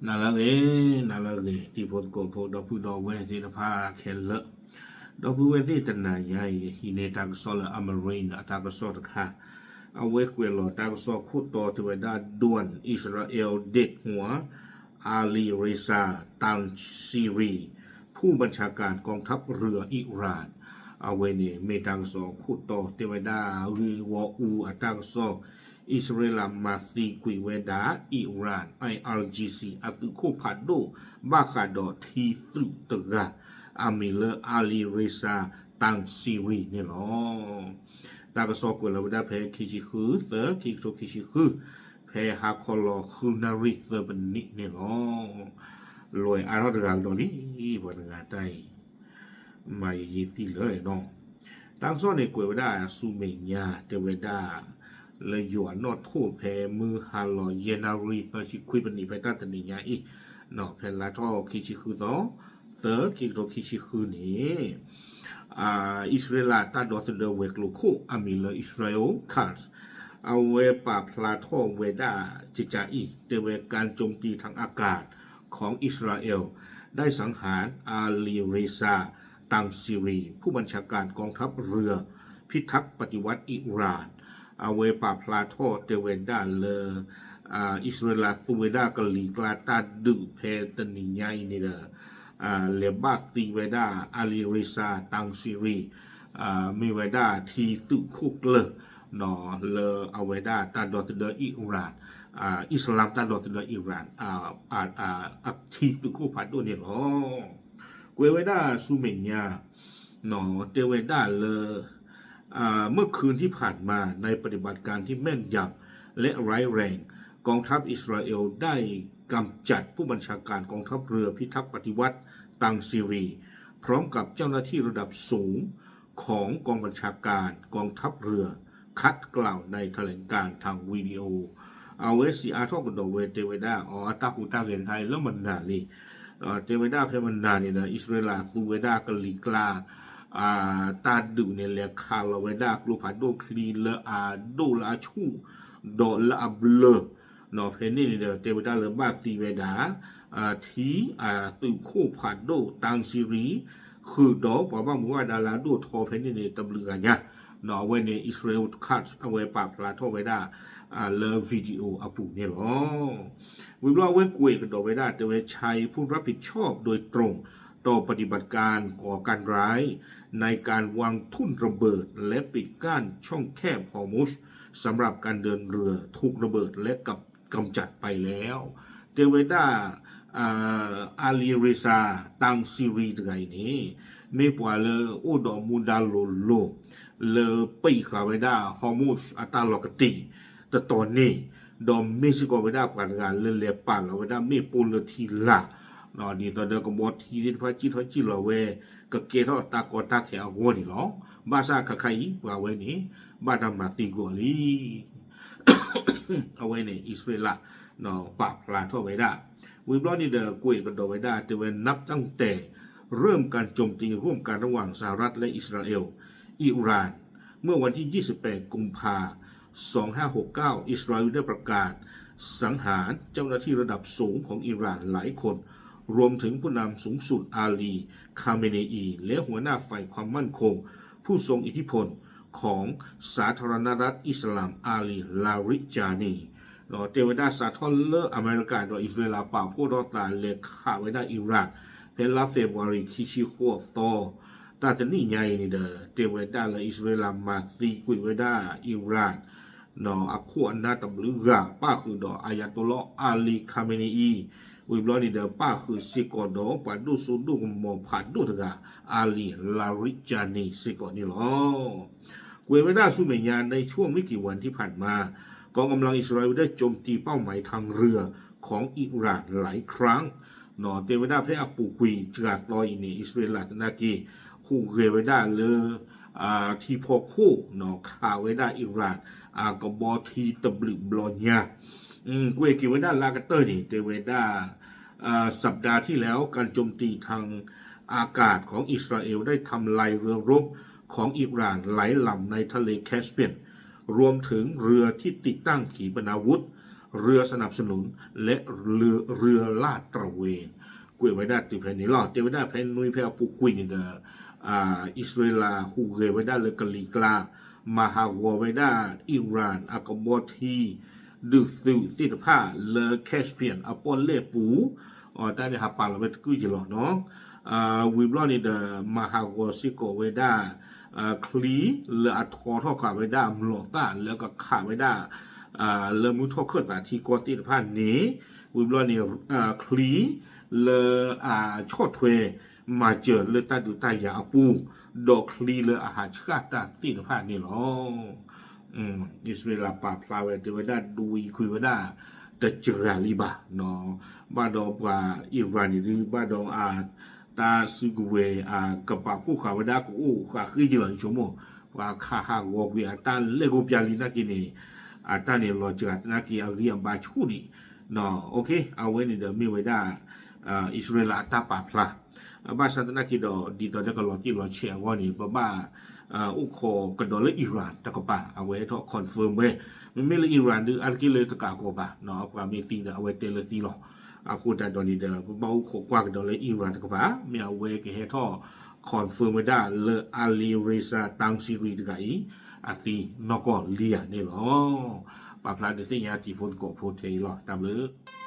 နၤလၢအဂ့ၤ, နၤလၢအဂ့ၤ, တံၤဖိသကိးဖိ ဒီပုၢ်ဒီဝဲၢ်သ့ၣ်တဖၣ်ခဲလၢာ်, ဒီပုၢ်ဝဲၢ်သ့ၣ် တနၤညါအံၤ ဟံးန့ၢ်တၢ်ကစီၣ်လၢ Amazon အတၢ်ကစီၣ်တခါ, အဝဲကွဲးလီၤတၢ်ကစီၣ်ခိၣ်တီတဲဝဲဒၣ် ด่วน อิสราเอลเด็ดหัว อาลีเรซา ตังซีรี ผู้บัญชาการกองทัพเรืออิหร่าน အဝဲန့ၣ်မ့ၢ်တၢ်ကစီၣ်ခိၣ်တီတဲဝဲဒၣ် ဂ့ၢ်ဂီၢ်အူအတၢ်ကစီၣ် အံၣ်စရ့လးမၤသံကွံာ်ဝဲဒၣ် Iran IRGC အသုးခိၣ်ဖးဒိၣ် ဘၣ်ဃးဒီးထံသုးတဂၤ အမံၤလၢ Ali Reza Tangsiri န့ၣ်လီၤ. တၢ်ကစီၣ်ကွဲးလီၤဝဲဒၣ်ဖဲခံဆံဃု သၢ ခံကထိခံဆံဃု, ဖဲဟါခီလီၤဃုနၣ်ရံၣ်သၢပနံးန့ၣ်လီၤ. လွဲၢ်အါထီၣ်တဂၤကဒီးလံ ပှၤတဂၤတၢ်အံၤ မၤယံာ်ယံာ်သံလၢာ်နီၤ. တၢ်ကစီၣ်န့ၣ်ကွဲးဝဲဒၣ်ဆူမဲာ်ညါ တဲဝဲဒၣ် လၢယိၤအနီၣ်ထိၣ်ဖဲမုၢ်ဟါလီၤယဲၢ်နၣ်ရံၣ်သၢဆံခွံပနံး ဖဲတၢ်တနံၤညါအံၤ ဖဲလါထီၣ်ခံဆံဃုသီ သၢ ခံကထိခံဆံဃုန့ၣ် အံၣ်စရ့လးတၢ်ဒီသဒၢဝဲၤကျိၤခိၣ် အမံၤလၢ Israel Katz အဝဲပာ်ဖျါထီၣ်ဝဲဒၣ်ကကးအံၤ တဲဝဲ การโจมตีทางอากาศของอิสราเอล ได้สังหาร อาลี เรซา ตังซีรี ผู้บัญชาการกองทัพเรือพิทักษ์ปฏิวัติอิหร่าน အဝဲပာ်ဖျါထီၣ်တဲဝဲဒၣ်လၢ အံၣ်စရ့လးသူဝဲဒၣ်ကလံၤကျါတၢ်ဒုးဖဲတနံၤညါအံၤန့ၣ်ဒီး လဲၤဘၣ်သံဝဲဒၣ် Ali Reza Tangsiri မ့ၢ်ဝဲဒၣ်ထံသုးခိၣ်ကျၢၢ် လၢအဝဲဒၣ်တ၁ၢ်ဒီသဒၢ Iran အံၣ်စလၢမ်တၢ်ဒီသဒၢ Iran ထံသုးခိၣ်ဖးဒိၣ်န့ၣ်လီၤ. ကွဲးဝဲဒၣ်ဆူမဲာ်ညါ တဲဝဲဒၣ်လၢ เมื่อคืนที่ผ่านมาในปฏิบัติการที่แม่นยำและร้ายแรง กองทัพอิสราเอลได้กำจัดผู้บัญชาการกองทัพเรือพิทักษ์ปฏิวัติ ตังซีรี พร้อมกับเจ้าหน้าที่ระดับสูงของกองบัญชาการกองทัพเรือ คัดกล่าวในแถลงการณ์ทางวิดีโอ အဝဲစံးအါထီၣ်ကဒီးဝဲတဲဝဲဒၣ် အတၢ်ဟူးတၢ်ဂဲၤတခါအံၤလၢမနၤလံ တဲဝဲဒၣ်ဖဲမနၤန့ၣ်ဒီး အံၣ်စရ့လးသူဝဲဒၣ်ကလံၤကျါ တၢ်ဒုးန့ၣ် လဲၤခးလီၤဝဲဒၣ်ကျိဖးဒိၣ်ချံလၢအဒိၣ်လၢအဆူၣ် ဒီးလၢအဘျၢ ဖဲန့ၣ်န့ၣ်ဒီး တဲဝဲဒၣ်လၢဘၣ်သံဝဲဒၣ် ထံသုးခိၣ်ဖးဒိၣ် တၢ်စံရံ ဃုာ်ဒီးပှၤဘၣ်မူဘၣ်ဒါလၢအဒိၣ်ထီဖဲန့ၣ်န့ၣ် တဘျုးဂၤညါ အဝဲန့ၣ် Israel Katz အဝဲပာ်ဖျါထီၣ်ဝဲဒၣ် လၢ video အပူၤန့ၣ်လီၤ. ဝံၤဘျီအဝဲကွဲးကဒီးဝဲဒၣ် တဲဝဲ ใช้ผู้รับผิดชอบโดยตรงต่อปฏิบัติการก่อการร้ายในการวางทุ่นระเบิดและปิดกั้นช่องแคบฮอร์มุซ สำหรับการเดินเรือถูกระเบิดและกำจัดไปแล้ว တဲဝဲဒၣ် Ali Reza တၢ်စံရံတဂၤအံၤန့ၣ် မ့ၢ်ပှၤလၢအိၣ်ဒီးမူဒါလိၤလိၤ လၢပံာ်ဃာ်ဝဲဒၣ် Hormuz အတၢ်လီၤကတံာ်တတီၤန့ၣ် ဒီးမ့ၢ်စ့ၢ်ကီးဝဲဒၣ်ပှၤတဂၤလၢလဲၤပာ်လီၤဝဲဒၣ်မ့ၣ်ပိၢ်လၢထံလာ် ဒ်သိးဒီးကဘီထံသ့ၣ်တဖၣ်စံၣ်ထီၣ်စံၣ်လီၤဝဲ ကကဲထီၣ်တၢ်ကီတၢ်ခဲအဂီၢ်န့ၣ်လီၤ. ဘၣ်ဆၣ်ခဲခါအံၤ ပှၤဝဲန့ၣ် ဘၣ်တၢ်မၤသံကွံာ်အီၤလံ အဝဲန့ၣ် အံၣ်စရ့လး ပာ်ဖျါထီၣ်ဝဲဒၣ် ဝံၤဘျီန့ၣ်ဒီး ကွဲးကဒီးဝဲဒၣ် တဲဝဲ นับตั้งแต่เริ่มการโจมตีร่วมกันระหว่างสหรัฐและอิสราเอล อิหร่าน เมื่อวันที่ยี่สิบแปดกุมภา สองห้าหกเก้า อิสราเอลได้ประกาศสังหารเจ้าหน้าที่ระดับสูงของอิหร่านหลายคน รวมถึงผู้นำสูงสุดอาลี คาเมเนอี และหัวหน้าฝ่ายความมั่นคง ผู้ทรงอิทธิพลของสาธารณรัฐอิสลามอาลี ลาริจานี တဲဝဲဒၣ်စးထီၣ်လၢအမဲရကၤဒီးအံၣ်စရ့လး ပာ်ဖှိၣ်ထီၣ်သးလဲၤခးဝဲဒၣ်အံၣ်ရၣ် ဖဲလါ February ခံဆံဃိးသီ တၢ်တနံၣ်ညါအံၤန့ၣ်ဒီး တဲဝဲဒၣ်လၢအံၣ်စရ့လးမၤသံကွံာ်ဝဲဒၣ်အံၣ်ရၣ် အခိၣ်အနၢ်တဘျုးဂၤ ပၣ်ဃုာ်ဒီး Ayatollah Ali Khamenei ဝံၤဘျီန့ၣ်ဒီး ပၣ်ဃုာ်စ့ၢ်ကီးဒီးပှၤဒိၣ်စိဒိၣ်ကမီၤဖးဒိၣ်တဂၤ Ali Larijani စ့ၢ်ကီးန့ၣ်လီၤ. ကွဲးဝဲဒၣ်ဆူမဲာ်ညါ ในช่วงไม่กี่วันที่ผ่านมา กองกำลังอิสราเอลได้โจมตีเป้าหมายทางเรือของอิหร่านหลายครั้ง တဲဝဲဒၣ်ဖဲအပူၤကွံာ်စှၤသီအံၤန့ၣ် အံၣ်စရ့လးသနာ်က့ ဟူးဂဲၤဝဲဒၣ်လၢ ထံဖီခိၣ် ခးဝဲဒၣ်အံၣ်ရၣ် အကဘီထံတဘျုးဘျီညါ ကွဲးက့ၤဝဲဒၣ်လၢအကတၢၢ်န့ၣ် တဲဝဲဒၣ် สัปดาห์ที่แล้ว การโจมตีทางอากาศของอิสราเอลได้ทำลายเรือรบของอิหร่านหลายลำในทะเลแคสเปียน รวมถึงเรือที่ติดตั้งขีปนาวุธ เรือสนับสนุน และเรือลาดตระเวน ကွဲးဝဲဒၣ်တုၤဖဲန့ၣ်လီၤ. တဲဝဲဒၣ်ဖဲနွံဖဲအပူၤကွံာ်န့ၣ်ဒီး အံၣ်စရ့လးဟူးဂဲၤဝဲဒၣ်လၢကလံၤကျါ မၤဟးဂီၤဝဲဒၣ် Iran အကဘီထံ ဒုးသုးသ့ၣ်တဖၣ်လၢ Caspian အပီၣ်လဲၣ်ပူၤ တၢ်န့ၣ်ဟးပာ်လီၤဝဲတကုာ်က့ၤလီၤနီၤ. ဝံၤဘျီန့ၣ်ဒီး မၤဟးဂီၤစ့ၢ်ကီးဝဲဒၣ် ချံလၢအထီထီၣ်ဃာ်ဝဲဒၣ်မျိာ်သၣ်လၢကခးဝဲဒၣ် လၢမုၢ်ထီၣ်ခၢၣ်သးထံကီၢ်သ့ၣ်တဖၣ်န့ၣ် ဝံၤဘျီန့ၣ် ချံလၢအဆီၣ်ထွဲမၤစၢၤလၢတၢ်ဒုးတၢ်ယၤအပူၤ ဒီးချံလၢအဟးဆှၣ်တၢ်သ့ၣ်တဖၣ်န့ၣ်လီၤ. အံၣ်စရ့လးပာ်ဖျါဝဲ တဲဝဲဒၣ်ဒွံကွံာ်ဝဲဒၣ်တစှၤလံဘၣ်, ဘၣ်ဒီးပှၤ Iran န့ၣ်ဒုး ဘၣ်ဒီးအတၢ်စုကဝဲၤ အကပာ်ဖှိၣ်ဃာ်ဝဲဒၣ်ကအိၣ်ဃာ်ဃ့က့ၤလီၤ ယဆိကမိၣ် ပှၤခးဟးဂီၤကွံာ်အတၢ်လဲၤကိးပျၢ်လံနာ်က့န့ၣ် အတၢ်န့ၣ်လီၤစှၤသနာ်က့အဂံၢ်အဘါဆူၣ်ဒံး, အဝဲန့ၣ်ဒီးမ့ၢ်ဝဲဒၣ် အံၣ်စရ့လးအတၢ်ပာ်ဖျါ ဘၣ်ဆၣ်သနာ်က့ဒီး ဒ်သိးလၢကလီၤတံၢ်လီၤဆဲးအဂီၢ်န့ၣ် ပဘၣ် အိၣ်ခိးကဒီးလၢ Iran တကပၤ အဝဲထီၣ် confirm ဝဲ, မ့မ့ၢ်လၢ Iran ဒုး အါတက့ၢ်လၢတကးကီးဘၣ်, ပှၤမ့ၢ်သံဒီး အဝဲတဲလၢသံလီၤ. အဃိသတးဒီးန့ၣ်ဒီး ပဘၣ်အိၣ်ခိးကွၢ်ကဒီးလၢ Iran တကပၤ မ့ၢ်အဝဲကဟဲထီၣ် confirm ဝဲဒၣ်လၢ Ali Reza Tangsiri တဂၤအံၤ အသံနီၢ်ကီၢ်လံဧါန့ၣ်လီၤ. ပာ်ဖျါဒုးသ့ၣ်ညါတံၤဖိသကိးဖိထဲအံၤလီၤ. တၢ်ဘျုး